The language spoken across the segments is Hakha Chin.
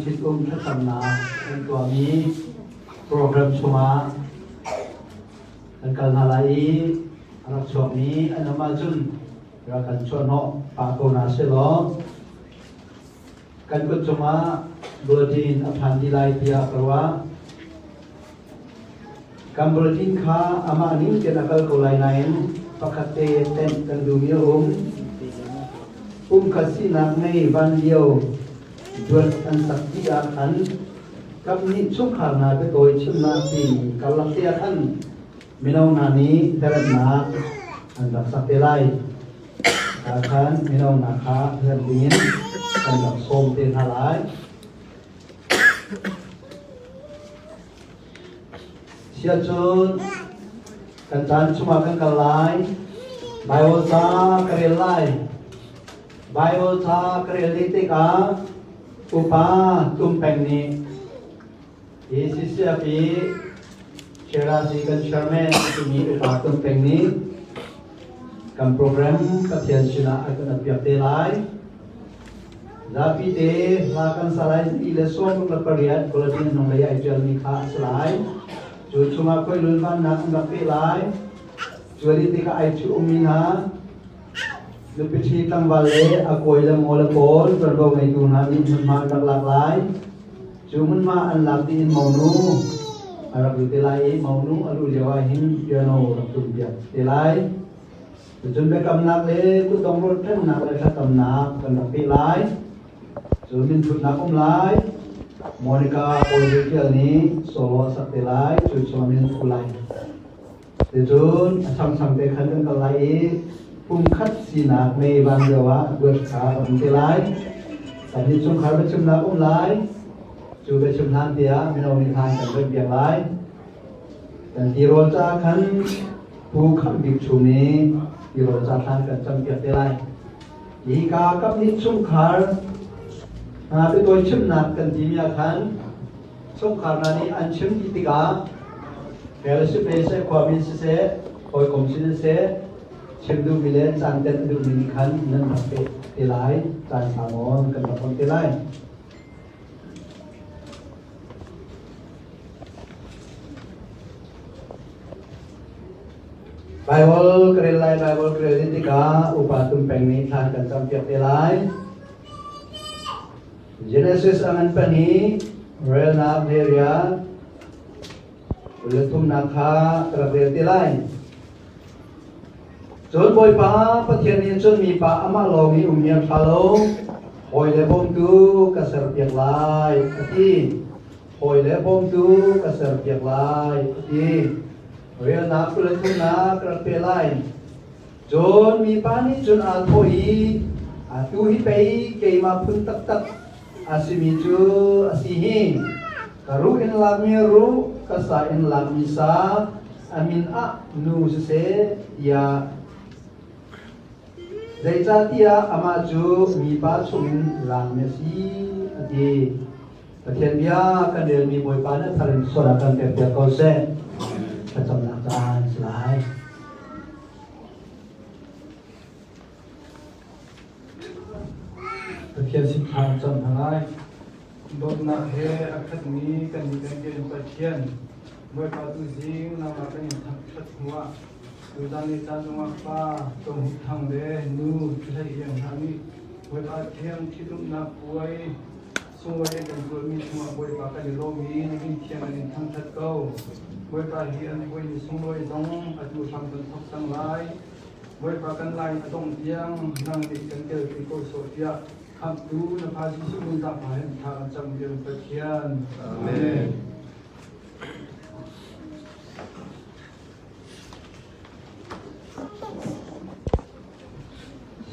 ṭhitum thlacamnak kan tuahmi program chungah kan kal hna lai i a rak chuakmi an um ahcun rak kan chuahhnawh pah ko hna sehlaw kan kut cungah bulletin a phan dih lai tiah ka ruah. Kan bulletin kha amah ning tein a kal ko lai nain pakhat te tenh kan duhmi a um. Pumkhat sinak ngei van lio duat an sak dih ah khan kamhnih chungkhar hna biatawi chimnak timi karlak te ah khan mino hna nih hlaremnak an rak sak te lai. Ah khan mino hna kha hlarem dingin kan rak sawm te hna lai. Siacun kan caan chungah kan kal lai. Bible ca ka rel lai. Bible ca ka rel dih tikah upa Tum Peng nih hi CCF i Cherasi kan chairman timi upa Tum Peng nih kan program Pathian sinah a kan apiak te lai. Zapi te hla kan sa lai ti le 68 bulletin hnunglei ai ṭialmi kha a si lai. Cu chungah khuailul vannak an rak peh lai. Cu a dih tikah ai ṭhi ummi hna nupi ṭhi tlangval le a kawi le maw le pawl ṭuanvo ngeitu hna nih hmunhma an rak lak lai. Cu hmunhma an lak dih in monu a rak lut te lai i monu a luh lio ah hin piano rak tum piak te lai. Cun biakamnak le kutdong rawlṭhennak le thlacamnak kan rak peh lai. Cun minthutnak um lai. Monica Paul nih solo a sak te lai. Cu chung min thu lai. Ticun a changchang te khan kan kal lai i pumkhat sinak mei van lio ah duat kha a um te lai. Kan nih chungkhar biachimnak um lai. Cu biachim hlan tiah mino nih hlan kan rat biak lai. Kan tirawl ca khan Pu Khamh Bik Chum i tirawl ca hlan kan campiak te lai. Hika kapnih chungkhar hna biatawi chimnak kan timi ah khan chungkhar hna nih an chim ti tikah fellowship lei seh khuami siseh hawikom sin siseh chim duhmi le caan tenh duhmi nih khan nan rak pe te lai caan sa maw kan rak on te lai. Baibal ka rel lai, Baibal ka rel tikah upa Tum Peng nih thlan kan campiak te lai. Genesis a ngan pahnih, relnak riat, 23nak kha ka rak rel te lai. Cun Bawipa Pathian nih cun mipa amah lawng i um hi a ṭha lo, hawi le bawmtu ka serpiak lai, a ti. Hawi le bawmtu ka serpiak lai, a ti. Relnak 23nak ka rak pe lai. Cun mipa nih cun aa thawh i, Atu hi pei keimah phun taktak a simi cu a si hi. Ka ruh in lakmi ruh, ka sa in lakmi sa, a min ah nu siseh tiah zeicahtiah amah cu mipa chungin lakmi a si a ti. Pathian bia kan relmi Bawipa nih thar in sual ah kan pekpiak ko seh. Thlacamnak caan si lai. Pathian sin thla cam hna lai. Dawtnak he a khatmi kan nih kan biakinn Pathian, Bawipa tuzing nangmah kan in thangṭhat hnuah tuzan ni caan zongah pa Tawng Thang le nu Ṭhuhlei Iang hna nih Bawipa thiang ṭhitumnak puai sunglawi an kan tuahmi chungah Bawipa kan i lawm i na min thiang an in thangṭhat ko. Bawipa hi an puai ni sunglawi zong atu hram kan thawk cang lai. Bawipa kan lai a dongh tiang nang nih kan telpi ko sawh tiah Khamhtu na Pa Jesuh min zaangfah hin thla kan cam bian Pathian. Amen.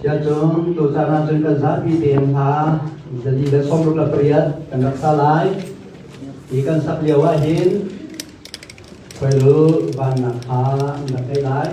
Siacung tucaan ahcun kan zapi tein hla 168 kan rak sa lai. Hi kan sak lio ah hin khuailu vannak kha an rak ei lai.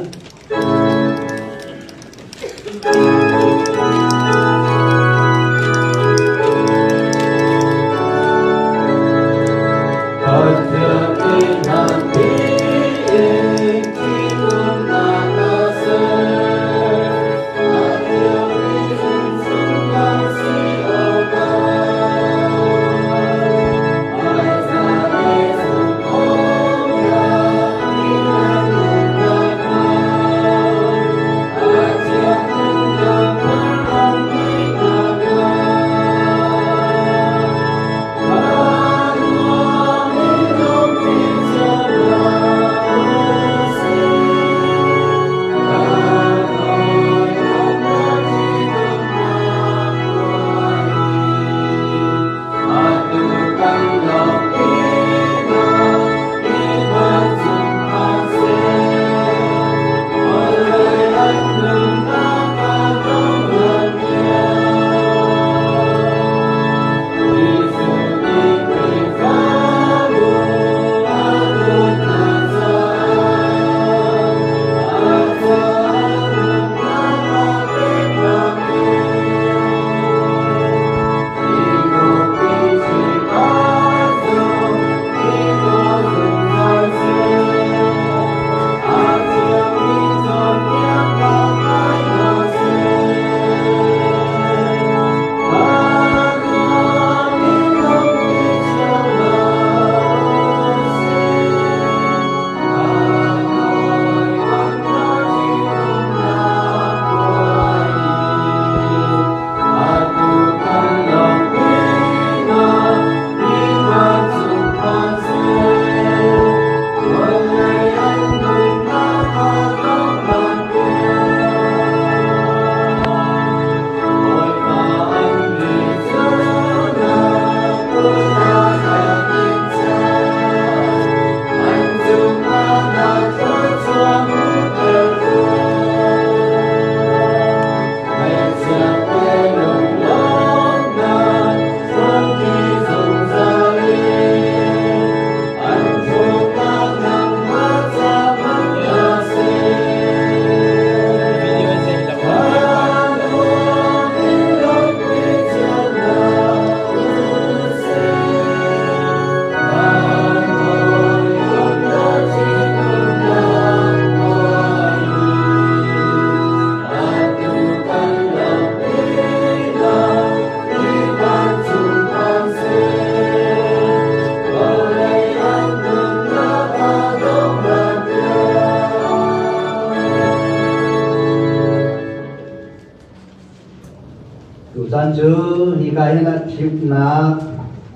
Timhnak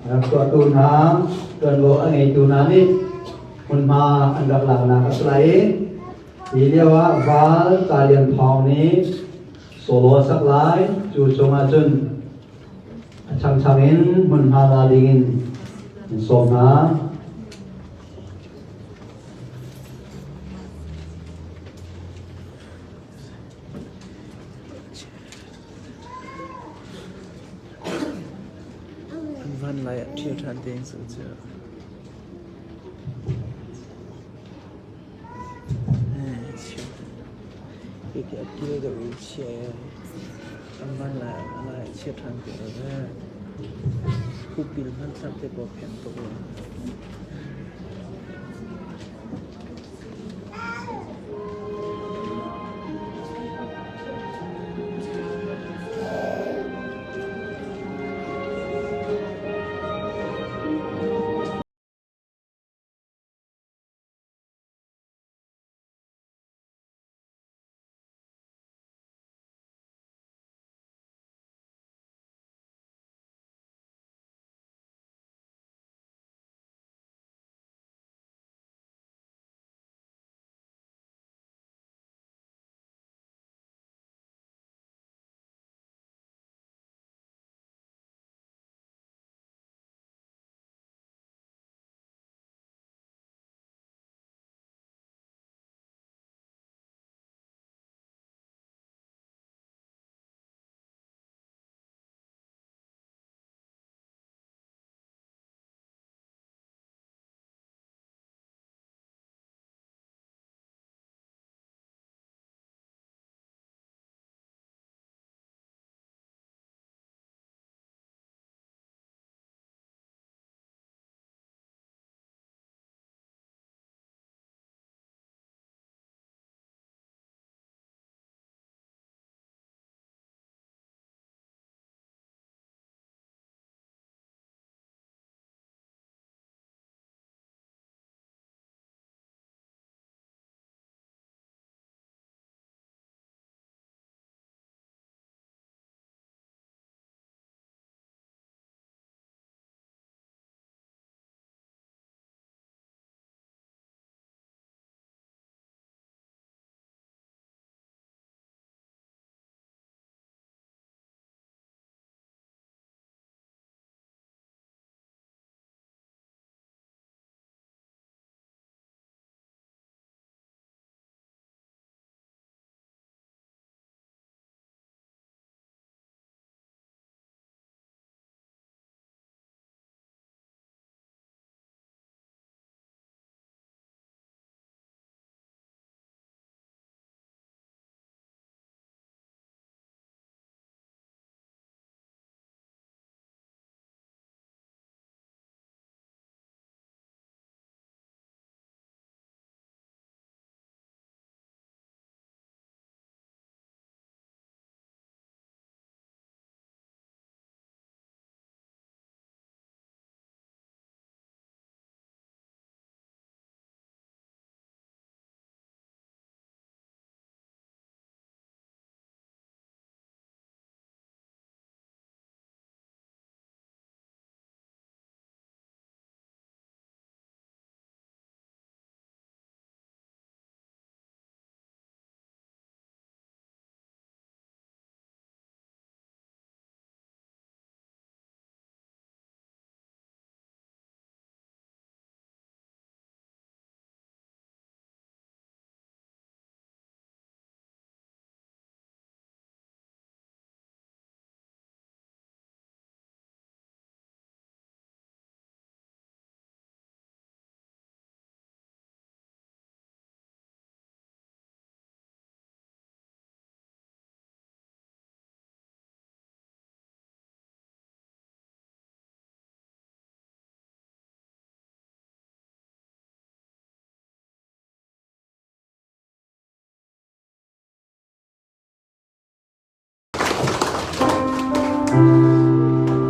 rak tuahtu hna, ṭuanvo a ngeitu hna nih hmunhma an rak laknak a si lai i hi lio ah Val Ca Lian Thawng nih solo a sak lai. Cu chungah cun a changchang in hmunhma la dingin an sawm hna. An van lai ah ṭhial ṭhan ding cu cu. Khi a kil deuh i chia an van lai ah chia ṭhan te lo ve. Hupil hmanthlak te pawl phen tuk lo.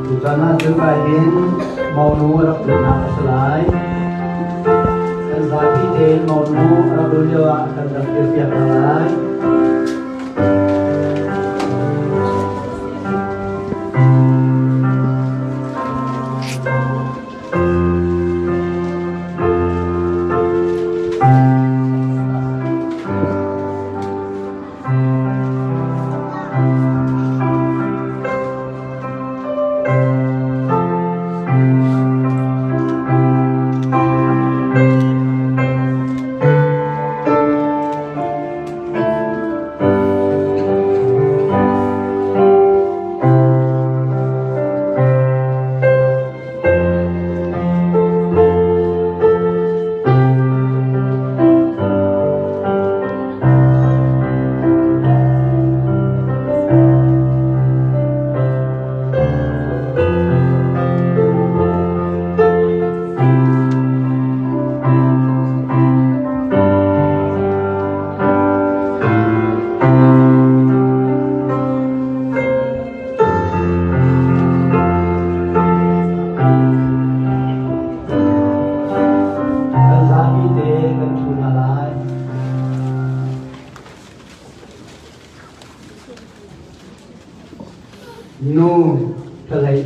Tutan ah cun hin monu a rak tlunnak a si lai. Kan zapi tein monu a rak tlun lio ah kan rak dirpiak hna lai.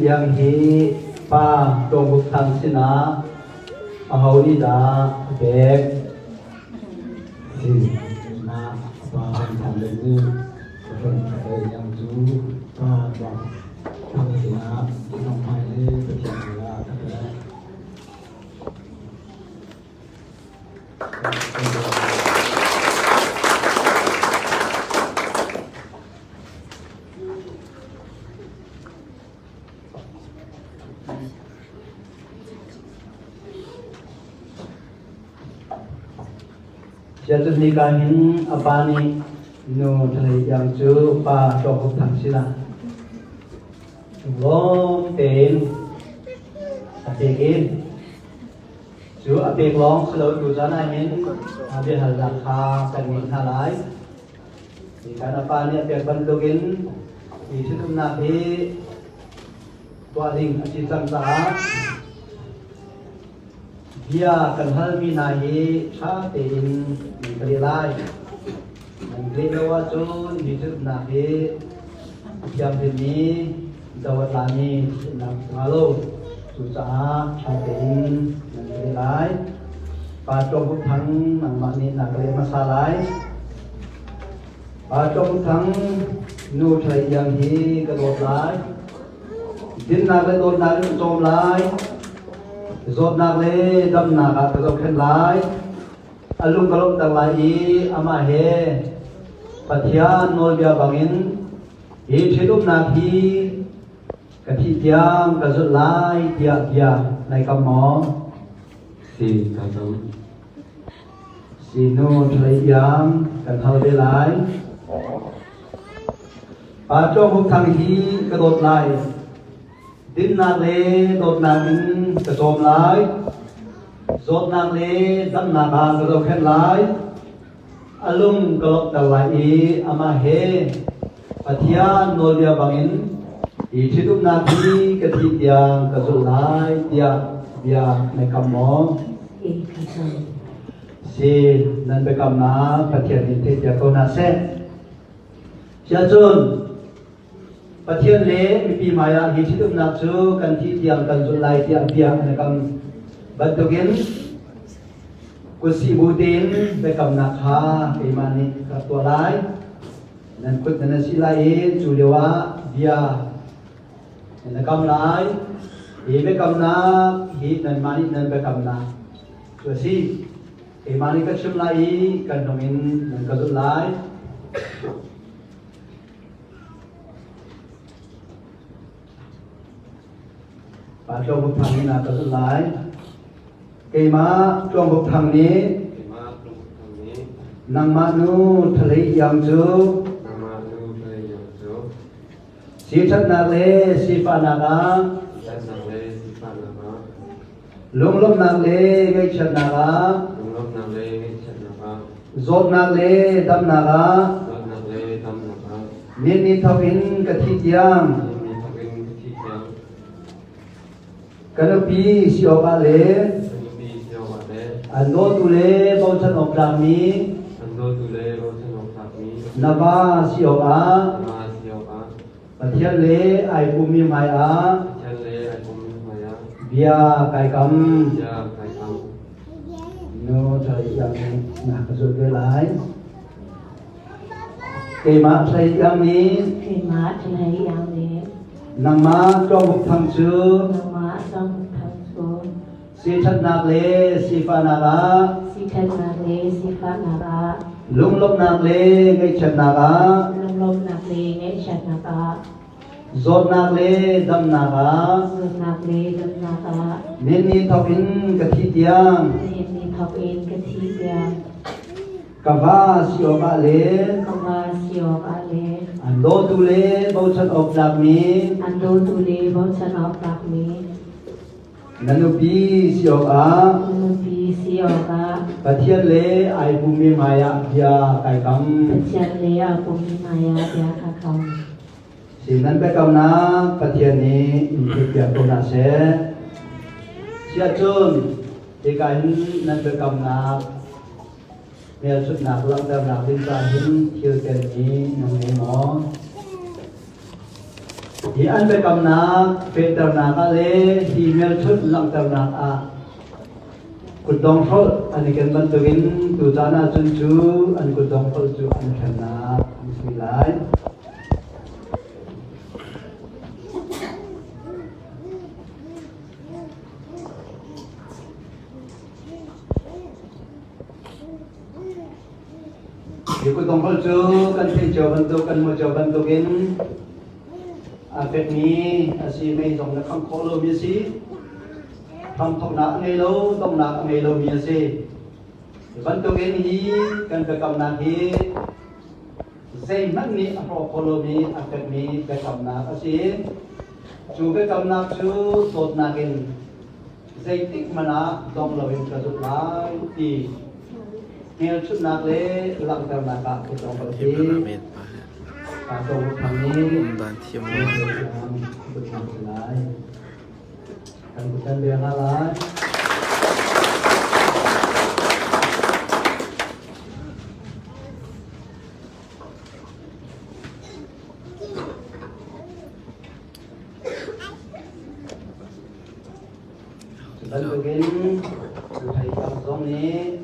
Iang hi pa Tawng Hup Thang sinah aho nih dah a pek? Si, na pa kan than le nih ka hron Thalei Iang cu pa Tawng Thang sinah nang hmai le Pathian hmai ah ka pek. Siacun nika hin a pa nih nu Thalei Iang cu pa Tawk Hup Thang sinah lawm tein a pek i Cu a pek lawng si lo tuzan ah hin a biahalnak kha kan ngei hna lai. Kan a pa nih a pek bantukin hi ṭhitumnak hi tuah ding a si cang caah bia kan halmi hna hi ṭha tein nan ka leh lai. Nan leh lo ahcun hi ṭhitumnak hi a thianghlimmi do a tlami ṭhitumnak a si hnga lo. Cucaah ṭha tein nan ka leh lai. Pa Ṭawng Hup Thang nangmah nih na ka leh hmasa lai. Pa Ṭawng Hup Thang nu Ṭhalei Iang hi ka dawt lai. Dinnak le dawtnak in ka cawm lai. Zawtnak le damnak ah ka zohkhenh lai. A lung ka lawmhter lai i amah he Pathian nawlbia bangin hi ṭhitumnak hi ka thih tiang ka zulh lai tiah bia nai kam maw? Si, ka kam. Sinu ṭhalei tiang kan hal ve lai. Pa Ṭawng Hup Thang hi ka dawt lai. Dinnak le dawtnak in ka cawm lai. Zawtnak le damnak ah ka zohkhenh lai. A lung ka lawmhter lai i amah he Pathian nawlbia bangin hi ṭhitumnak hi ka thih tiang ka zulh lai tiah bia na kam maw? Si, nan biakamnak Pathian nih theihpiak ko hna seh. Siahcun, Pathian le mipi hmaiah hi ṭhitumnak cu kan thih tiang kan zulh lai tiah bia an i kam bantukin kutsih bu tein biakamnak kha keimah nih ka rak tuah lai. Nan kut nan si lai i cu lioah bia nan i kam lai. Hi biakamnak hi nanmah nih nan biakamnak cu a si. Keimah nih ka chim lai i kan hnung in nan ka zulh lai. Pa Tlawng Hup Thang nih na ka zulh lai. Keimah Tlawng Hup Thang nih nangmah nu Thalei Iang cu siṭhatnak le sifahnak ah lunglawmhnak le ngaihchiatnak ah zawtnak le damnak ah Nihin ni thawk in ka thih tiang ka nupi si awkah le an dawtu le bochan awk tlakmi na va si awkah Pathian le ai pummi hmaiah bia kai kam. Nu ṭhai iang na ka zulh ve lai. Keimah hlei iang nih Keimah hlei iang nih nangmah tlawng thang cu nangmah tlawng thang cu siṭhatnak le sifahnak ah siṭhatnak le sifahnak ah lunglawmhnak le ngaihchiatnak ah lunglawmhnak le ngaihchiatnak ah zawtnak le damnak ah zawtnak le damnak ah nihin thawk in ka thih tiang nihin thawk in ka thih tiang Ka va si awkah le ka va si awkah le an dawtu le bochan awk tlakmi an dawtu le bochan awk tlakmi na nupi si awkah na nupi si awkah Pathian le ai pummi hmaiah bia kai kam. Pathian le ai pummi hmaiah bia ka kam. Si nan biakamnak Pathian nih in theihpiak ko hna seh. Siahcun hika in nan biakamnak Hmelchunhnak langhternak ding caah hin thil telmi na ngei maw? Hi an biakamnak fehternak ah le hi hmelchunh langhternak ah kutdong hrolh an i ken bantukin tucaan ahcun cu an kutdong hrolh cu an hremnak an si lai. Hi kutdong hrolh cu kan theih cio bantuk kan hmuh cio bantukin a fekmi a si mei zong na khangh khawh lomi a si. Hramthawknak a ngei lo, donghnak a ngei lomi a si. Hi bantukin hi kan biakamnak hi zeihmanh nih a hrawk kho lomi a fekmi biakamnak a si. Cu biakamnak cu dawtnak in zeitik hmanh ah dong loin ka zumh lai ti hmelchunhnak le langhternak ah ka tong ko hi. Ka tong thang i lai. Kan kan bia hna lai. Bantukin thei zong nih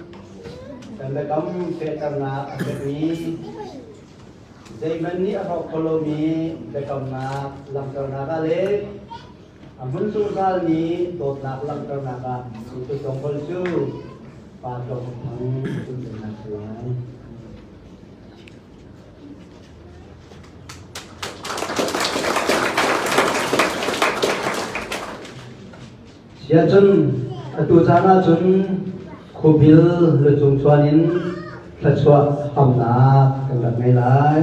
kan biakam fehternak a pekmi zeihmanh nih a hrawk kho lomi biakamnak langhternak ah le a hmun zungzalmi dawtnak langhternak ah cu tongkol cu pa tong thang tunnak si lai. Siahcun atu caan ahcun khuabil lucung chuan in thluachuah hamnak kan rak ngei lai.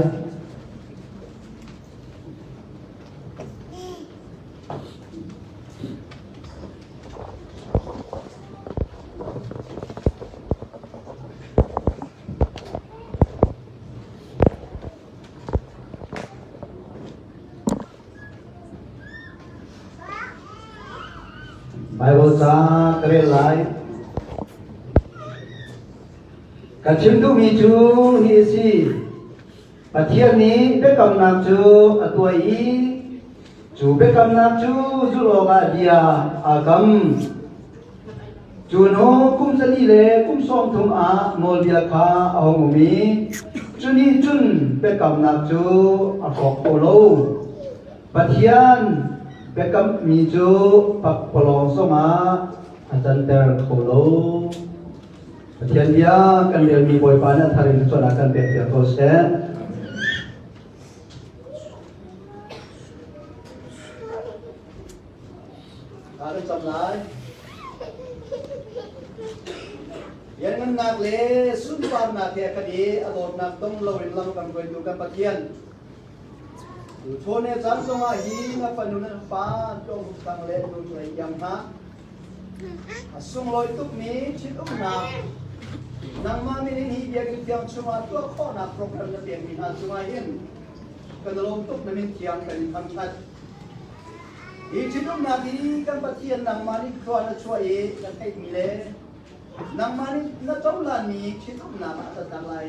Baibal ca ka rel lai. Ka chim duhmi cu hi a si. Pathian nih biakamnak cu a tuah i cu biakamnak cu zulh awkah bia aa kam. Cu hnu kum zali le kum 30 ah nawlbia kha a hung um i cu nih cun biakamnak cu a hrawk kho lo. Pathian biakammi cu pakpalawng zongah a canter kho lo. Pathian bia kan relmi Bawipa nih a thar in cawn ah kan pek piak ko seh. Kan cam lai. Lianngannak le sunparnak he kan i a dawtnak dong loin lam kan hruaitu kan Pathian. Chawne caan zongah hi na fanu na pa tlawng tang le nu cuai iang hna. A sunglawi tukmi ṭhitumnak nangmah min in hi biakinn thiang chungah tuah khawhnak program na pekmi hna cungah hin kan lawm tuk na min thiang kan in thangṭhat. Hi ṭhitumnak hi kan Pathian nangmah nih khua na chuah i na theihmi le nangmah nih na cohlanmi ṭhitumnak ah a cannak lai.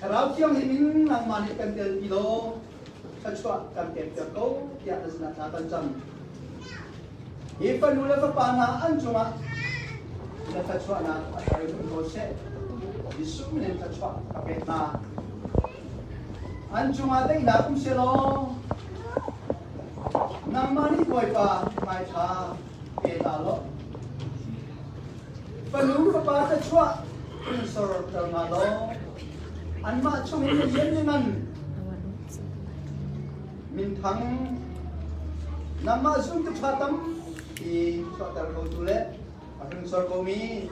Thlarau Thianghlim in nangmah nih kan telpi law thluachuah kan pekpiak ko tiah na sinah thla kan cam. Hi fanu le fapa hna an cungah na thluachuahnak a thar in um ko seh. Jesuh min in thluachuah ka pek hna. An cungah daihnak um sehlaw nangmah nih Bawipa hmaitha pe ta law fanu fapa thluachuah in sorter hna law anmah chungin na lian le ngan minthang nangmah zumtu ṭha tampi chuahter khotu le a hrinsor komi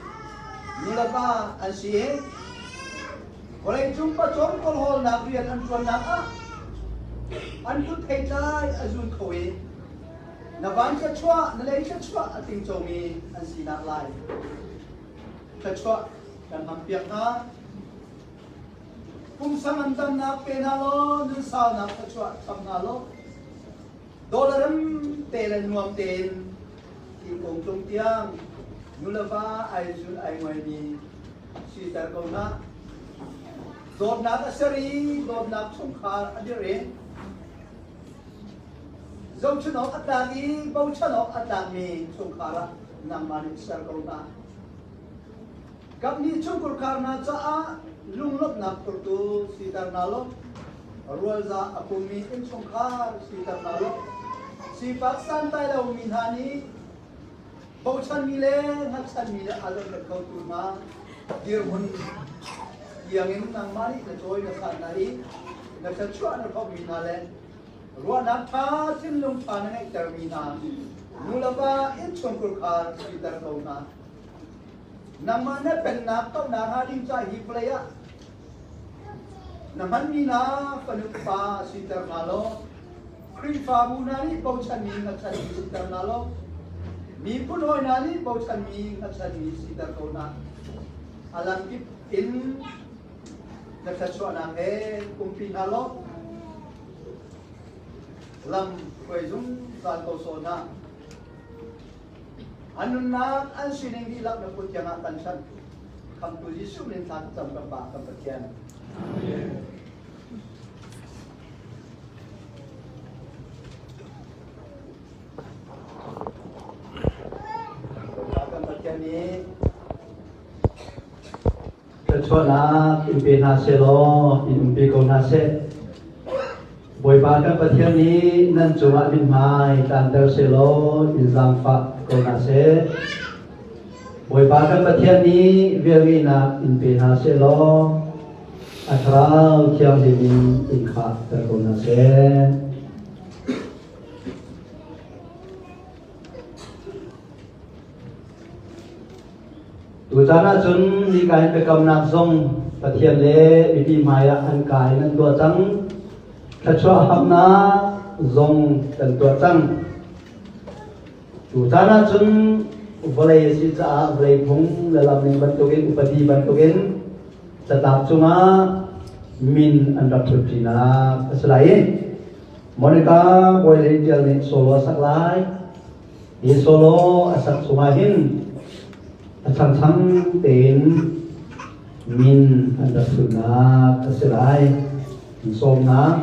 nulepa an si i vawleicung pawcawm kawlhawlnak rian an ṭuannak ah an kut theitlai a zun kho i na van thluachuah na lei thluachuah a tingcomi an sinak lai thluachuah kan hampiak hna. Pumsa ngandamnak pe hna law nunsaunak thluachuah cham hna law dawlaram te le nuam tein thingkung tlung tiang nuleva ai zul ai ngoimi siter ko hna. Dawtnak a ser i dawtnak chungkhar a dirh i. Zohchun awk a tlak i bochan awk a tlakmi chungkhar ah nangmah nih ser ko hna. Kaphnih chungkhar hna caah lunglawmhnak phurtu siter hna law, rualza a pummi innchungkhar siter hna law, sifak santlai lomi hna nih bochanmi le hngatchanmi le aa zohkhenh khotu hna dirhmun tiangin nangmah nih na cawi na san hna i na thluachuah na phawkmi hna le ruahnak ṭha thinlung ṭha na ngeihtermi hna nu le va innchungkhar khar siter ko hna. Nangmah na pennak kauhnak hnga ding ca hi vawlei ah na hmanmi hna fanu pa siter hna law Khrihfabu hna nih bochanmi hngatchanmi siter hna law miphun hawi hna nih bochanmi hngatchanmi siter ko hna. A lamkip in na thluachuahnak he umpi hna law lam hruai zungzal ko sawh hna. An nunnak an sining dihlak na kut tiangah kan chanh. Khamtu Jesuh min thla cam kan Pa kan Pathian. Amen. Kan Pathian nih Thluachuahnak in pe hna sehlaw in umpi ko hna seh. Bawipa kan Pathian nih nan cungah mithmai tlanter sehlaw in zaangfah ko hna seh. Bawipa kan Pathian nih velngeihnak in pe hna sehlaw a Thlarau Thianghlim in in khahter ko hna seh. Tucaan ahcun nika in biakamnak zong Pathian le mipi hmaiah an kai in an tuah cang. Thluachuah hamnak zong kan tuah cang. Tucaan ahcun vawlei a si caah vawlei phung le lam ning bantukin upadi bantukin catlap cungah min an rak thutṭinak a si lai i Monica Bawi Lei Ṭial nih solo a sak lai. Hi solo a sak chungah hin a changchang tein min an rak thutnak a si lai. An sawmnak.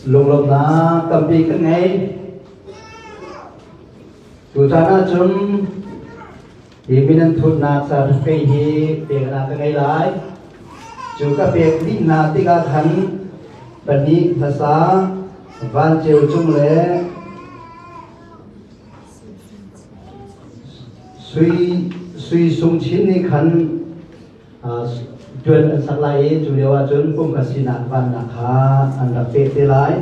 Lunglawmhnak tampi kan ngei. Tutan ahcun hi min an thutnak certificate hi peknak ka ngei lai. Cu ka pek dih hna tikah khan pahnih hmasa Van Ceu Cung le Sui Sui Sung Chin nih khan ṭuan an sak lai i cu lio ahcun pumkhat sinak vannak kha an rak pek te lai.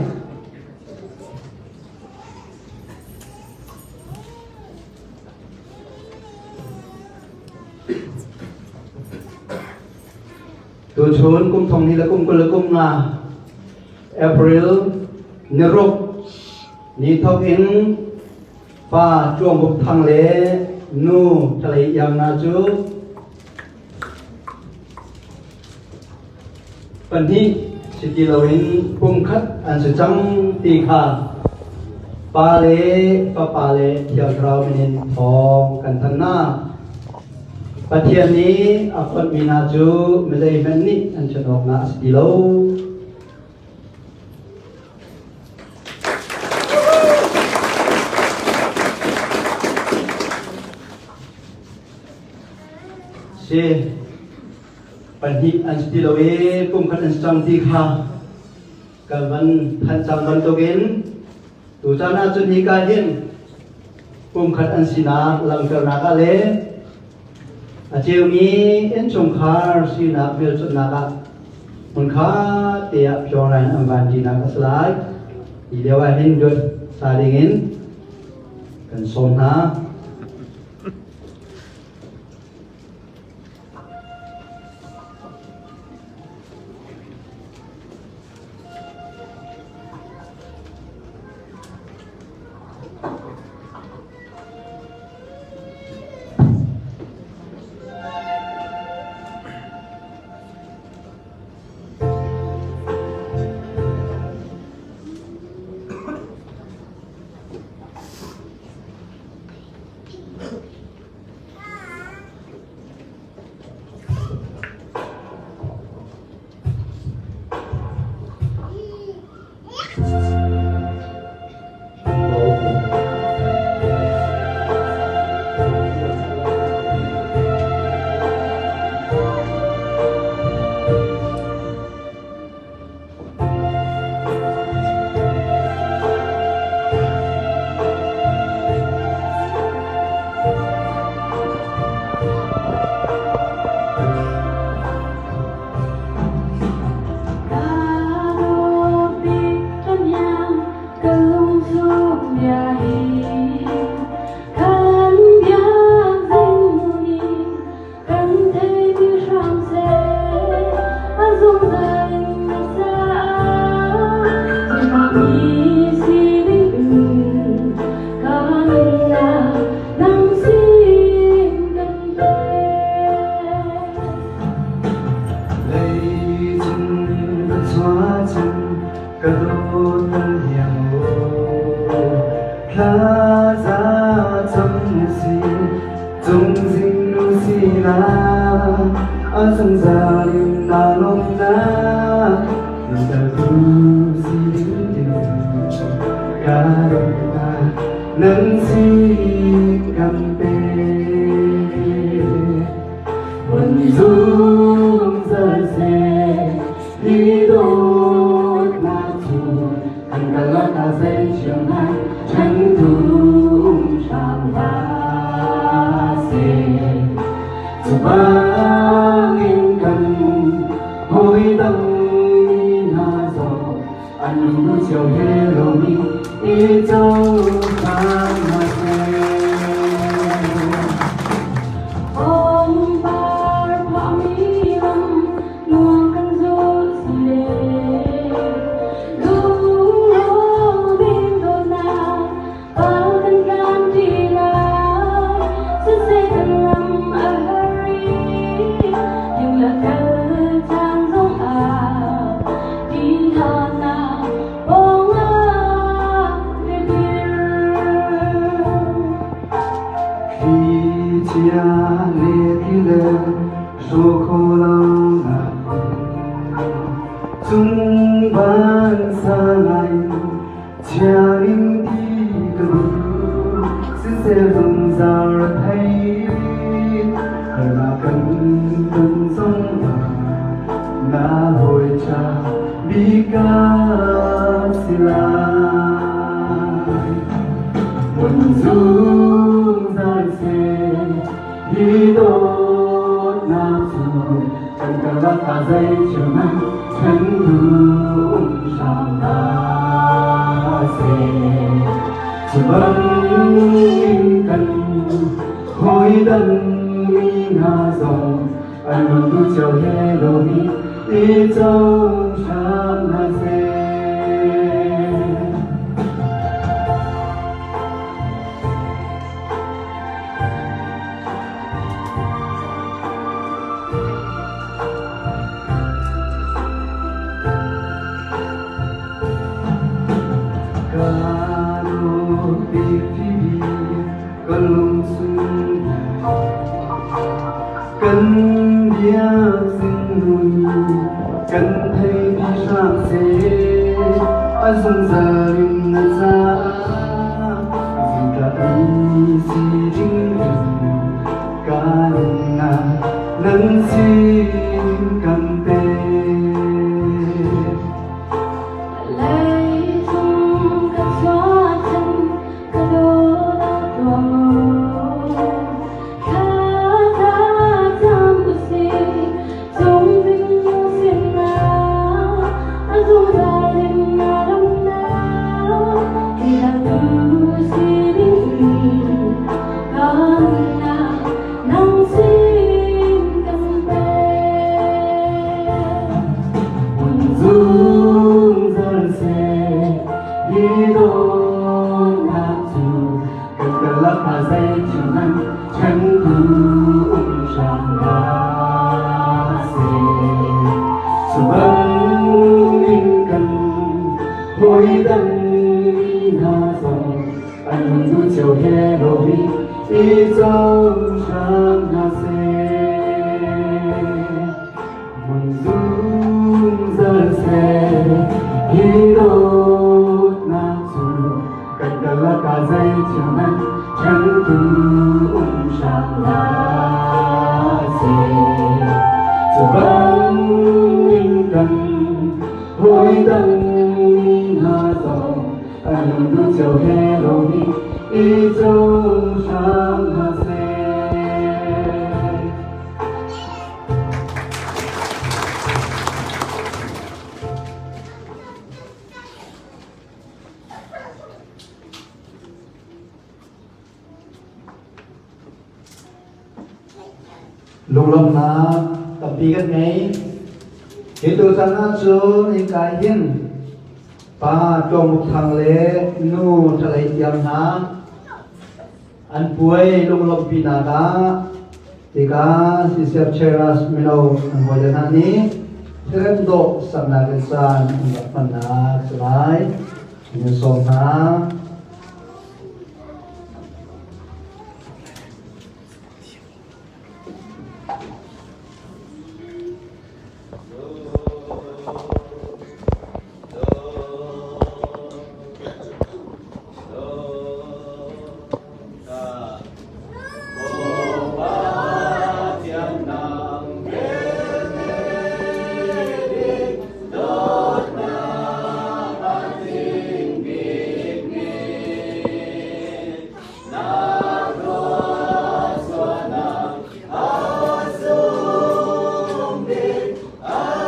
Tuchun kum thong hnih le kum 20 le kum nga April niruk ni thok in pa Chuang Buk Thang le nu Thalei Iang na cu pahnih si ti loin pumkhat an si cang ti kha pa le fapa le Thiang Thlarau min in thawng kan thanh hna. Pathian nih a fonhmi hna cu mizeihmanh nih an ṭhen awknak a si ti lo. Si pahnih an si ti lo i pumkhat an si cang ti kha kan van thanh cang bantukin tuchan ahcun hika hin pumkhat an sinak langhternak ah le a ceumi innchungkhar sinak hmelchunhnak ah hmunkhat te ah phiawngrai an van ṭinak a si lai. Hi lio ah hin duat sa dingin kan sawm hna. ka si lai. Hmun zungzal seh hi dawtnak cu kan karlak ah zei thil hmanh ṭhen um hram hlah seh. Cu bangin kan hawi dang mi hna zong an lung duh cio he lomi i co hram hna seh. Ka dawt bik ka lungchung kan biakinn nun kan thei dih hram seh, a zungzal in na caah zingka i si ding in ka nunnak nan sin kan pek. Leicung ka chuahchan ka dawt tuah Thla cam usih cung ding sinah a zungzal in na lamnak ti si ding ka nunnak nang sin kan pek. Zungzal seh hi dawtnak cu kan karlak ah zei thil hmanh ṭhentu um hram hlah seh. Cu bangin kan hawi dang mi hna zong an lung duh cio he lomi i co hram hna seh. Hmun zungzal seh hi dawtnak cu kan karlak ah zei thil hmanh ṭhentu um hram hlah seh. Cu bangin kan hawi dang mi hna zong an lung duh cio he lomi i co hram hna seh. Lunglawmhnak tampi kan ngei. Hi tutan ahcun innka hin pa Tlawmuk Thang le nu Ṭhalei Tiang hna an puai lunglawmhpinak ah tikah Sisep Cheras mino an hawile hna nih thilrem dawh saknak in caan an rak hmannak si lai. An sawm hna. Ah!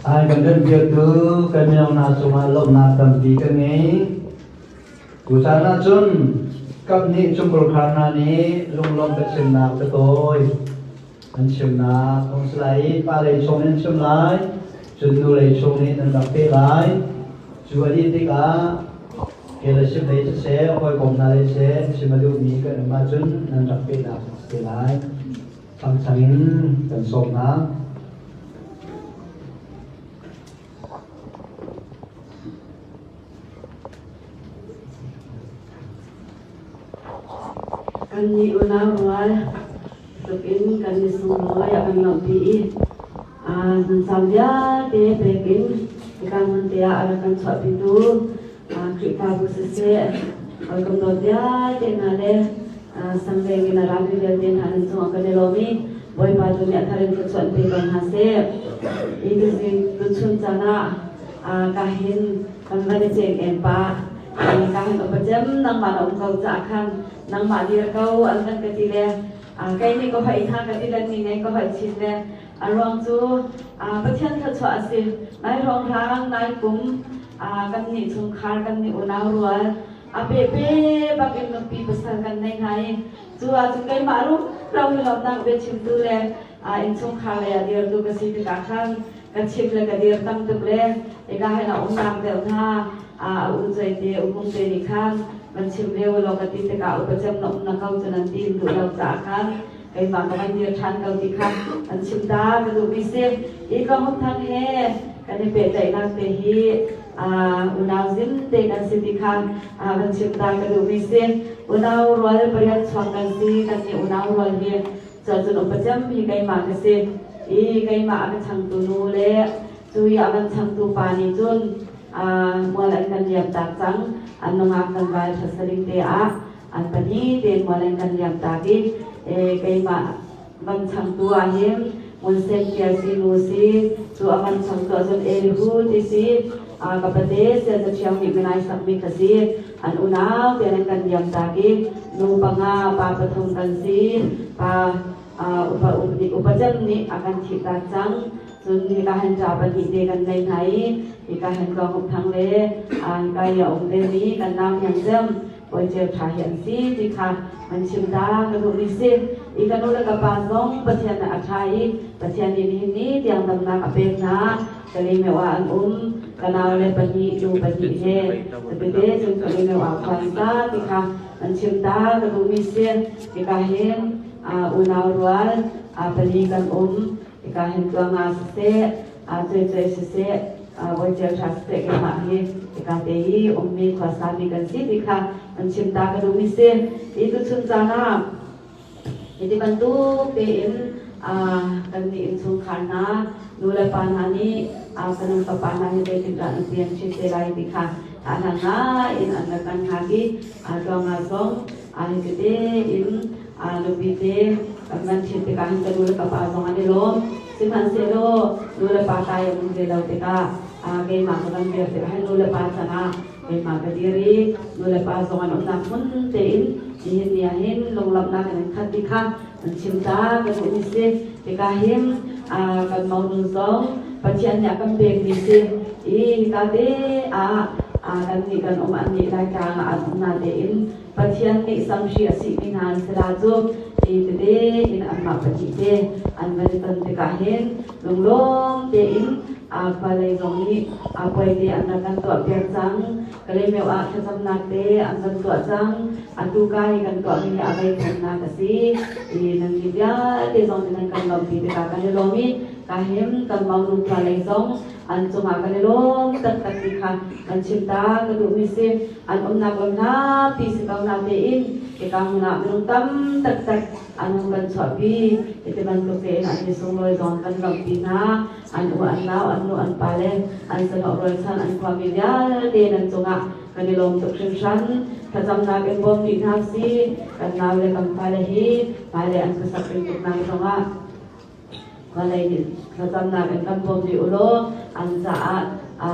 Ai kan rianpiaktu kan mino hna cungah lawmhnak tampi kan ngei. Tucaan ahcun kaphnih chungkhar hna nih lunglawmh biachimnak biatawi an chimnak a um si lai i pa lei chung nih an chim lai, cun nu lei chung nih nan rak peh lai. Cu a dih tikah fellowship lei siseh, hawikom hna lei siseh chim a duhmi kan um ahcun nan rak pehnak a si te lai. Thangchang in kan sawm hna. Kannih unau rual tluk in kan i sunglawi a kan lawmhpi i zunzam vialte pek in hika hmun te ah a rak kan chuahpitu Khrihfabu siseh, hawikom dawt vialte hna le sangleng in a rami vialte hna nan cungah kan i lawm i Bawipa tu nih a thar in thluachuah in pe ko hna seh. Hi tuzing tuchun caan ah kahin kan van i ceng em pah. Kahin upacem nangmah na um ko caah khan nangmah dir ko an kan ka ti le kei nih ka hoih hna ka ti le ni ngei ka hoih chin le a ruang cu Pathian thluachuah a si. Nai hrawnghrang nai kum kan nih chungkhar kan nih unau rual a pepe bak in nupi pasal kan nei hna i cu ahcun keimah rumro hi lawmhnak biachimtu le innchungkhar lei ah dirtu ka si tikah khan ka chim le ka dir tam tuk le ika hin a umnak deuh hna a u cuai te u hung te nih khan van chim ve u law ka ti tikah upa cem na um na ko cu nan ti duh lo caah khan keimah ka van dir ṭhan ko ti kha an chim ta ka duhmi si. I ka hung thang he kan i pehtlaihnak te hi unau zim te kan si ti kha van chim ta ka duhmi si. Unau rual pariat chuak kan si. Kan nih unau rual hi cun upa cem hi keimah ka si i keimah a ka changtu nu le cu i a van changtu pa nih cun mual an kan liam tak cang. An nungak kan vai ṭhasaling te ah an pahnih tein mual an kan liam tak i keimah van changtu ah hin Ngunsen Tial si nu si cu a van changtu ahcun Elihu ti si ka pate sia cathiang nih minai sakmi ka si. An unau tein an kan liam tak i nu panga pa pathum kan si. Pa upa nih upa cem nih a kan thih tak cang. Cun hika hin ṭa pahnih te kan nei hna i hika hin Tluang Thang le hika i a um vemi kan nau hniang cem Bawi Ceu Ṭha hi an si ti kha an chim ta ka duhmi si. I ka nu le ka pa zong Pathian ah a ṭha i Pathian nih nihin ni tiang damnak a pek hna. Kalimeu ah an um. Ka nau le pahnih nu pahnih he tepete cun Kalimeu ah khua an sa ti kha an chim ta ka duhmi si. Hika hin unau rual pali kan um. Hika hin tluanga siseh, cuai siseh, Bawi Ṭha siseh keimah hi hika te hi ummi khuasami kan si ti kha an chim ta ka duhmi si. Hi tuchun caan ah hiti bantuk tein kan nih innchungkhar hna nu le pa hna nih kan fapa hna hi zeitindah an pian chin te lai ti kha hlan ngai in an rak kan hngak i tluanga zong hiti tein nupi te kan van ṭhit tikah hin ka nu le ka pa zong an i lawm. Sihmanhsehlaw nu le pa kai an um ve lo tikah keimah ka van dir tikah hin nu le pa cangah keimah ka dir i nu le pa zong an umnak hmun tein nihin ni ah hin lunglawmhnak in an khat ti kha an chim ta ka duhmi si. Tikah hin kan monu zong Pathian nih a kan pekmi si i hika te ah kan nih kan um an nih Laitlang ah an um na tein Pathian nih samhri a sihmi hna an si la cu ti tete in anmah pahnih te an van i ton tikah hin lunglawm tein khua lei zong nih puai te an rak kan tuahpiak cang. Kalaymyo ah thlacamnak te an van tuah cang. Atu ka hi kan tuahmi hi a veikhatnak a si. I nan mi vialte zong nih nan kan lawmhpi tikah kan i lawm i ka him kan monu khua lei zong an cungah kan i lawm taktak ti kha kan chim ta ka duhmi si. An umnak lam hnapi si ko na tein hika hmun ah minung tam taktak an hung kan chuahpi. Hiti bantuk tein an mi sunglawi zong kan lawmhpi hna. An u an nau, an nu an pa le an sahlawh rualchan an khuami vialte nan cungah kan i lawm tuk hringhran. Thlacamnak in bawm dih hna si. Kan nau le kan fale hi hmailei an khuasak ringtuknak zongah Vawlei nih thlacamnak in kan bawm rih u law an caah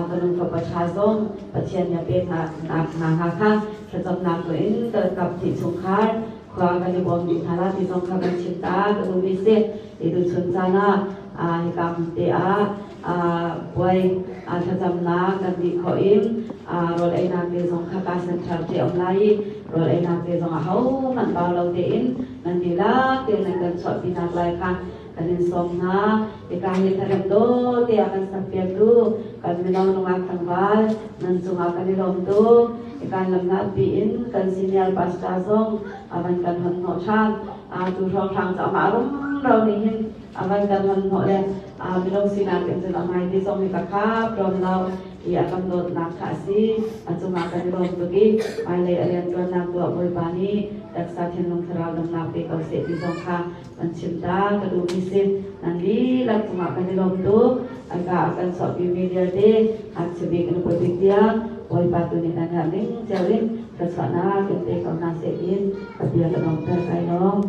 kanung fapa ṭha zong Pathian nih a pek nak hna hnga kha thlacamnak tu in kan kap hnih chungkhar khua kan i bawm dih hna la ti zong kha kan chim ta ka duhmi si. Hi tuchun caan ah Hika hmun te ah puai thlacamnak kan dih khawh in rawl einak te zong kha ka center te um lai i rawl einak te zong ahohmanh bau lo tein nan dihlak tein nan kan chuahpinak lai kha kan in sawm hna. Hika hi tharem dawh tiah kan sakpiaktu kan mino nungak tlangval nan cungah kan i lawm tuk. Hika lamhlat piin kan senior pastor zong a van kan hon hnawh ṭhan. Tu hrawnghrang cu amah rumro nih hin a van kan hon hnawh le mino sinak in cun a hmai ti zong hi ka khap rawm lo i a kan dawtnak kha a si. A cungah kan i lawm tuk i hmailei a rianṭuannak tuah Bawipa nih taksa thinlung thlarau damnak pe ko seh ti zong kha kan chim ta ka duhmi si. Nan dihlak cungah kan i lawm tuk. Aka a kan sawhpimi vialte ngakchia bik in upa bik tiang Bawipa tu nih nan herh ning cio in thluachuahnak in pe ko hna seh tiin ka bia ka donghter kai lawm.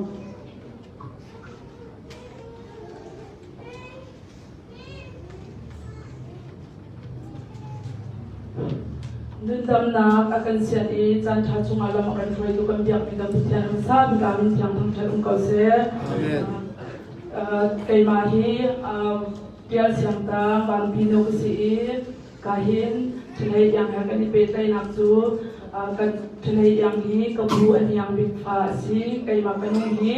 Nundamnak a kan sian i caanṭha chungah lam a kan hruaitu kan biakmi kan Pathian hmasa bik ah min thiang thangṭhat um ko seh. Amen. Keimah hi Tial Siangtang Vanpi nu ka si i ka hin Ṭhalei Iang he kan i pehtlaihnak cu kan Ṭhalei Iang hi ka pu a hniang bik fa a si. Keimah ka nu hi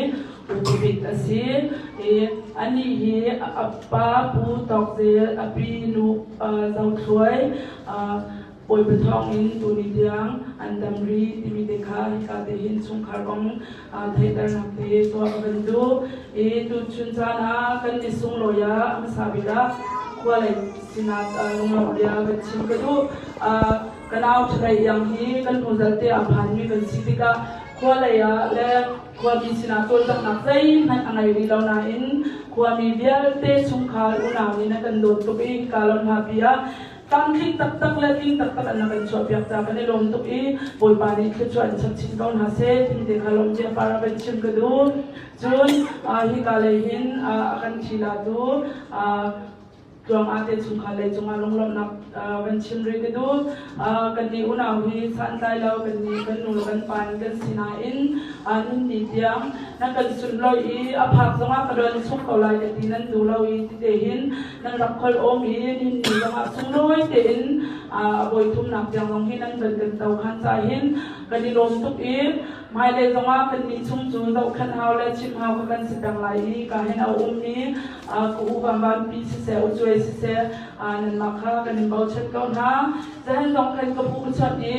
upa bik a si. I anih hi a pa Pu Tawk Zel, a pi nu Zo Thluai, Bawipa thawngin tuni tiang an dam rih timi te kha hika te hin chungkhar kong theihternak te tuah ka van duh. I tuchun caan ah kan ni sunglawi ah a hmasa bik ah khua lei sinah lunglawmh bia kan chim ka duh. Ka nau Ṭhalei Iang hi kan hnu zalte ah phanmi kan si tikah khua lei ah le khuami sinah cawlcanghnak zeihmanh a ngei rih lo nain khuami vialte chungkhar unau nih na kan dawt tuk i hika lamhla ah tlamtling taktak le tling taktak an na kan chuahpiak ca kan i lawm tuk i Bawipa nih thluachuah in chap chin ko hna seh timi te kha lawm bia par a van chim ka duh. Cun hika lei hin a kan thilatu Tluang ah te chungkhar lei cungah lunglawmhnak van chim rih ka duh. Kan nih unau hi santlai lo kan nih kan nu le kan pa in kan si nain nun ni tiang nan kan sunlawih i a phak zongah ka doan chuk ko lai ka ti nan duh lo i tite hin nan rak khol awm i nin ni zongah sunglawi tein a bawi thumnak tiang zong hi nan van kan to khan ca hin kan i lawm tuk i hmailei zongah kan nih chung cu zohkhenh hau le chimh hau kha kan si peng lai i ka hin a ummi ka u vanvanpi siseh u cuai siseh nanmah kha kan in bochan ko hna. Zahan zong khan ka pu ka chawnh i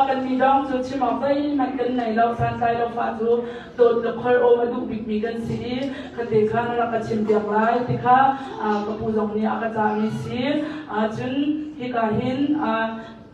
kan mi dong cu chim awk zeihmanh kan nei lo santlai lo fa cu dawt le khol awm a duh bikmi kan si i khate kha na rak ka chim piak lai ti kha ka pu zong nih a ka cahmi si. Cun hika hin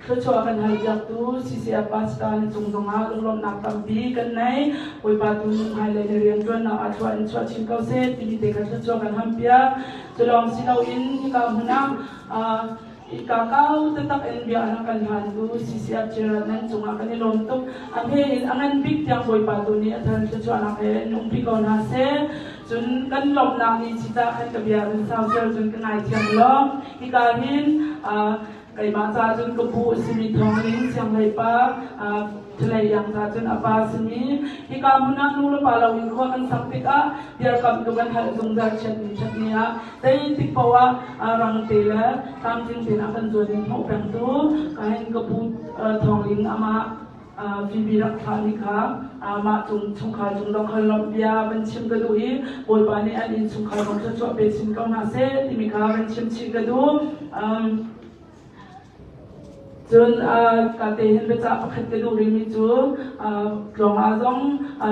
Thluachuah kan halpiaktu CCF Pastor na cung zongah lunglawmhnak tampi kan nei. Bawipa tu nih hmailei na rianṭuannak ah thlua in chuah chin ko seh timi te kha thluachuah kan hampiak. Culawng si loin hika hmun ah ika kau taktak in bia an kan hlantu CCF Chair nan cungah kan i lawm tuk. A hme in a ngan bik tiang Bawipa tu nih a than thluachuahnak he in umpi ko hna seh. Cun kan lawmhnak ni cita khan ka bia kan sau cio cun ka ngaithiam law. Hika hin Keimah ca cun ka pu a simi thawngin sianghleipa Thalei Iang ca cun a pa simi hika hmun ah nu le pa loin khua kan sak tikah dirkamh tu kan halh zungzal chiatni ṭhatni ah zeitik paoh ah rangte le tlamtling tein a kan zuan in hnawh pengtu ka hin ka pu Thawngling amah Phoebe rak thlahmi kha mah cung chungkhar cung dong khan lawmh bia van chim ka duh i Bawipa nih an innchungkhar kong thluachuah pe chin ko hna seh timi kha van chim chih ka duh. Cun ka te hin biacah pakhat ka duh rihmi cu tlawng ah zong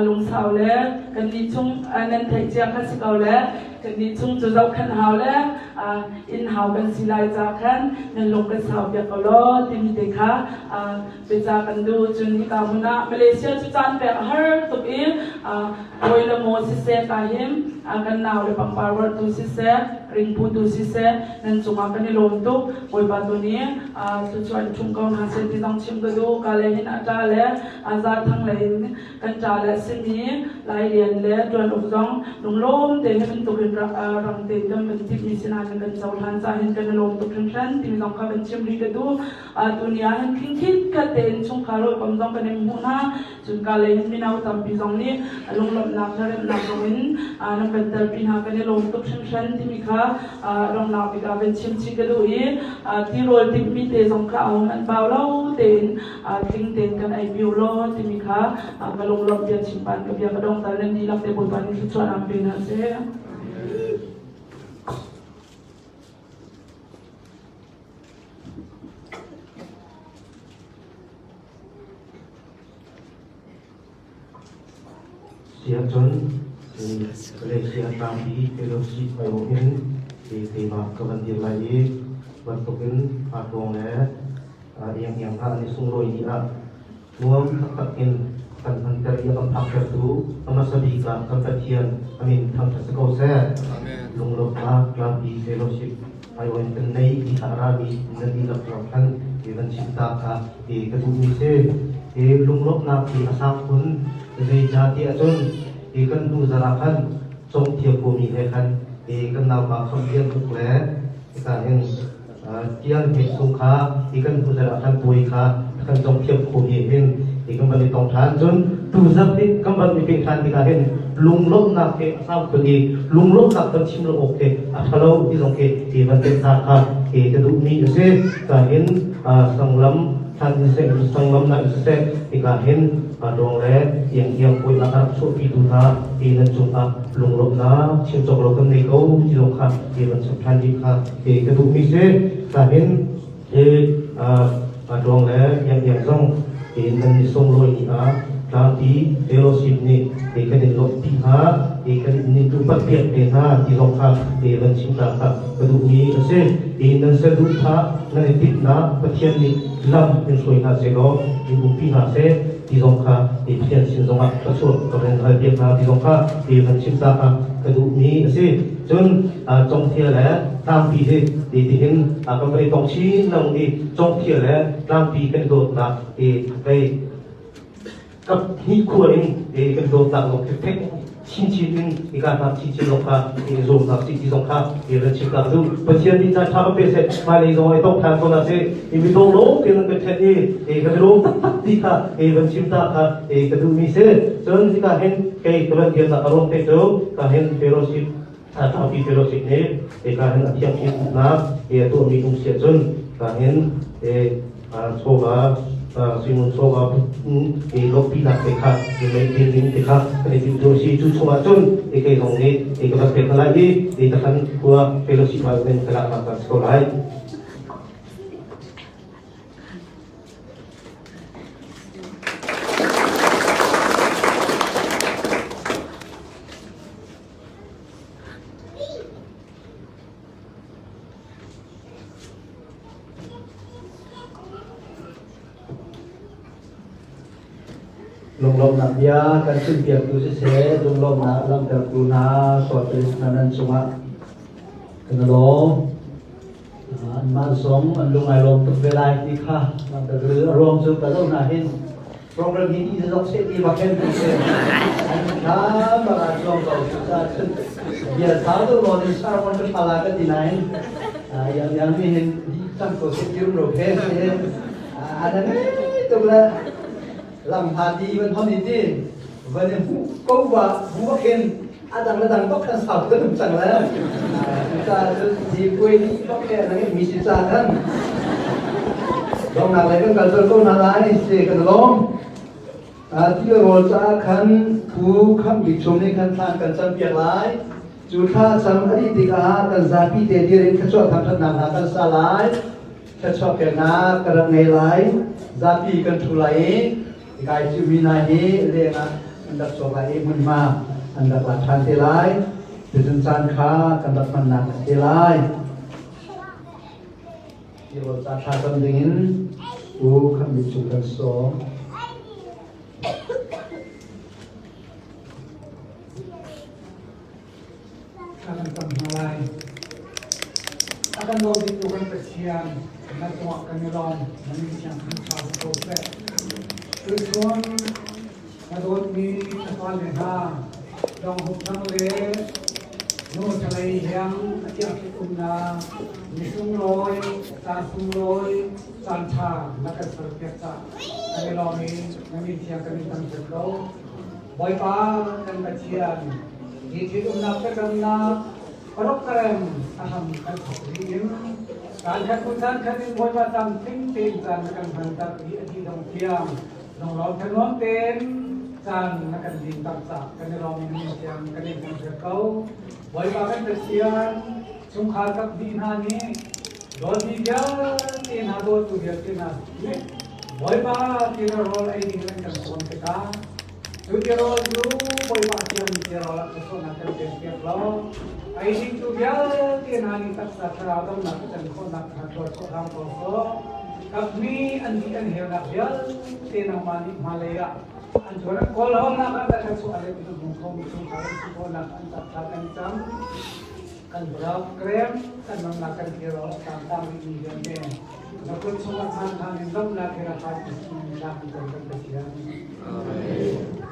lungsau le kan nih chung nan theih cia kha si ko le kan nih chung cu zohkhenh hau le inn hau kan si lai ca khan nan lung kan sau piak ko law timi te kha Bica kan duh cun hika hmun ah Malaysia cu caan pek a har tuk i hawi le maw siseh ka him kan nau le pangpar vorhtu siseh ringpu tu siseh nan cungah kan i lawm tuk. Bawipa tu nih thluachuah in ṭhum ko hna seh ti zong chim ka duh. Ka le hin a ṭa le a za thang lei in kan ṭa le a simi Lai Lian le Ṭuan Uk zong lunglawm te hi bantukin rang tein kan van timhmi si nain. nan kan cohlan caah hin kan i lawm tuk hringhran timi zong kha kan chim rih ka duh. Tuni ah hin khingkhit khat tein chungkhar hawikom zong kan in hmuh hna. Cun ka lei hin mino tampi zong nih lunglawmhnak le remnak zong in nan kan telpi hna kan i lawm tuk hringhran timi kha donghnak bik ah van chim chih ka duh i tirawl timhmi te zong kha ahohmanh bau lo tein tling tein kan ei piu law timi kha ka lunglawmh bia chim pan ka bia ka dong tal nan dihlak te Bawipa nih thluachuahnak pe hna seh. Siahcun Malaysia tlangpi fellowship aiawh in keimah ka van dir lai i bantukin aa tluang le iangiang hna an i sunglawi ni ah nuam taktak in kan hmanter i a kan phaktertu a hmasa bik ah kan Pathian a min thangṭhat si ko seh. Lunglawmhnak tlangpi fellowship aiawh in kan nei ti kha a rami nan dihlak ruang khan i van chim ta kha i ka duhmi si. I lunglawmhnak hi a sang khun zeicahtiah cun i kan hnu zarh ah khan congthia khuami he khan i kan naupa Khamlian Uk le hika hin Tial Hmet Sung kha i kan hnu zarh ah khan puai kha kan congthiam khuami hin i kan van i tong ṭhan. Cun tu zarh hi kan van i peh ṭhan tikah hin lunglawmhnak he a sang khun i lunglawmhnak kan chim lo awk khi a ṭha lo ti zong khi hi van telh hna kha hi ka duhmi a si. Ka hin sanglam thlan in siseh, sanglam na in siseh, hika hin dawng le iang puai a rak chuahpitu hna hi nan cungah lunglawmhnak chim cawk lo kan nei ko ti zong kha hi van chim ṭhan dih kha hi ka duhmi si. Ka hin hi dawng le iang zong hi nan ni sunglawi ni ah tlangpi fellowship nih hi kan in lawmhpi hna, hi kan in upat piak te hna ti zong kha hi van chim ta kha ka duhmi a si. Hi nan saduhthah nan i tinhnak Pathian nih lam in hruai hna sehlaw in umpi hna seh ti zong kha hi Pathian sin zongah ka chuah ka van hal piak hna ti zong kha hi van chim ta kha ka duhmi a si. Cun congthia le tlangpi hi ti tihin kan van i tong chin lengmang i congthia le tlangpi kan i dawtnak hi vei kap hnih khua in kan dawtnak zong thekthek chinchin in hika hna chinchin zong kha zuamnak si ti zong kha ran chim ta du Pathian nih caan ṭha kan pe seh hmailei zong ai tong ṭhan ko na si i mi dawng lawng te nan kan ṭhen i kan lawm taktak ti kha van chim ta kha ka duhmi si. Cun hika hin kei ka van dirnak a ruang te cu ka hin fellowship tlangpi fellowship nih hika hin a thiang nak tuahmi um si ahcun ka hin chawva suimun chawva i lawmhpinak te kha i mei ding te kha kan i timh si. Cu chungah cun i kei zong nih i ka van pek hna lai i i takhan khua fellowship ah in ka laknak kan si ko lai. Lunglawmhnak bia kan chimpiaktu siseh, lunglawmhnak langhtertu hna Sawtris hna nan cungah kan i lawm. Anmah zong an lung ai lawm tuk ve lai ti kha langhter ka duh. A ruang cu ka zoh hna hin program hi ni zok seh ti bak hin an thla bak ah chuang ko. Cucaah cun bia sau deuh nawn in sermon ka ṭha la ka ti nain yang yang nih hin di cang ko seh ti rum ro khe si ana ngei tuk le lam hla ti van hon i ti van i hmuh ko ba bu bak hin a dang le dang bak khan sau kan um cang le. Cucaah cun hi puai ni bak he na ngeihmi si ca khan donghnak lei kan kal colh ko hna lai si. Kan lawm. Ti le rawl caah khan Pu Khamh Bik Chum nih khan thla kan campiak lai. Cu thla cam a dih tikah kan zapi te dir in thluachuah thangṭhatnak hna kan sa lai. Thluachuah peknak ka rak ngei lai. Zapi kan ṭhu lai i kai cumi hna hi leng ah an rak chuak lai i hmunhma an rak la ṭhan te lai. Tuzun caan kha kan rak hmannak a si lai. Ti rawl ca thla cam dingin Pu Khamh Bik Cung kan sawm. Thla kan cam hna lai. A kan daw biktu kan Pathian, na cungah kan i lawm, na min thiang thangṭha si ko seh. Tuchun na dawtmi na fale hna, dong hup thang le Nu ṭhalei hiang a tiah umnak ni sunglawi, caan sunglawi, caan ṭha na kan serpiak caah kan i lawm i na min thiang kan in thangṭhat ko. Bawipa kan Pathian, hi ṭhitumnak thlacamnak program a hram kan thawk rih in caan khat hnu caan khat in Bawipa tlamtling tein caan na kan hmanter i a dih dong tiang lunglawm thanuam tein caan na kan dinter caah kan i lawm i na min thiang kan in thangṭhat ko. Bawipa kan Pathian, chungkhar kap dih hna nih dawtmi vialte hna dawtu vialte hna nih Bawipa tirawl ei ding an kan sawm tikah cu tirawl cu Bawipa thiangmi tirawl ah thluachuahnak kan pekpiak law ei dingtu vialte hna nih taksa thlarau damnak a can khawhnak kha thluachuah hram ko sawh. Kapmi an dih an helnak vialte nangmah nih hmalei ah an tuan an kawl hawnak ah kan chuah le tu hmu khomi chungkhar an si khawhnak an taksa kan cam kan program kan nunnak kan hero tam tam rih mi vialte na kut chungah chan than in lawmhnak he ra kai nak kan kan Pathian. Amen.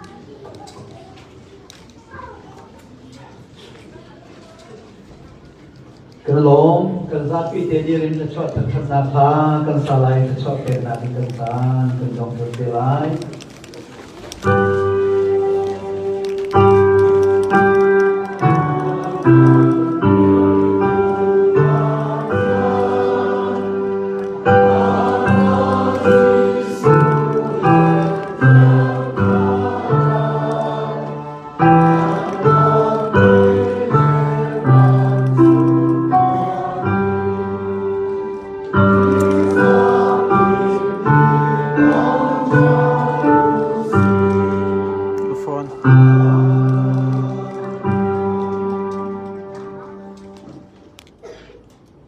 Kan lawm, kan zapi te dir in na chuah thangṭhatnak kha kan sa lai, na chuah peknak in kan caan kan dong te lai.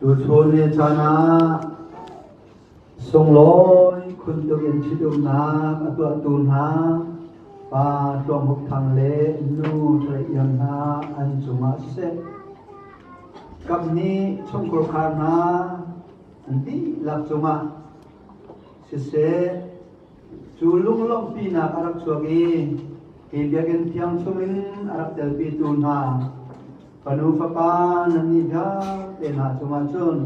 Tuchun ni caan ah Sunglawi khun tuk in ṭhitumnak a tuahtu hna pa Tluang Hup Thang le nu Ṭhai Iang hna an cungah siseh, kamhnih chungkhur khar hna an dihlak cungah siseh, cu lunglawmhpinak a rak chuak i hi biakinn thiang chungin a rak telpitu hna Fanu fapa nannih vialte hna cungah cun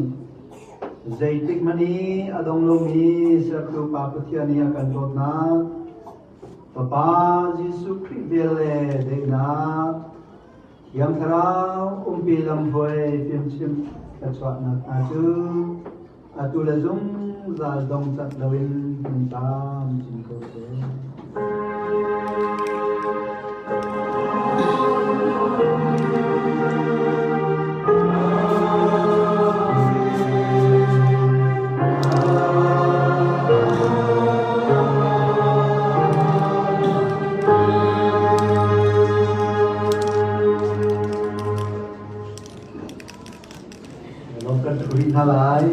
zeitik hmanh i a dong lomi sertu Pa Pathian i a kan dawtnak, Fapa Jesuh Khrih vel le daihnak, Thiang Thlarau umpi lamhruai fimchimh thluachuahnak hna cu atu le zungzal dong cat loin hmun camcin ko seh. Lawm kan ṭhu rih hna lai.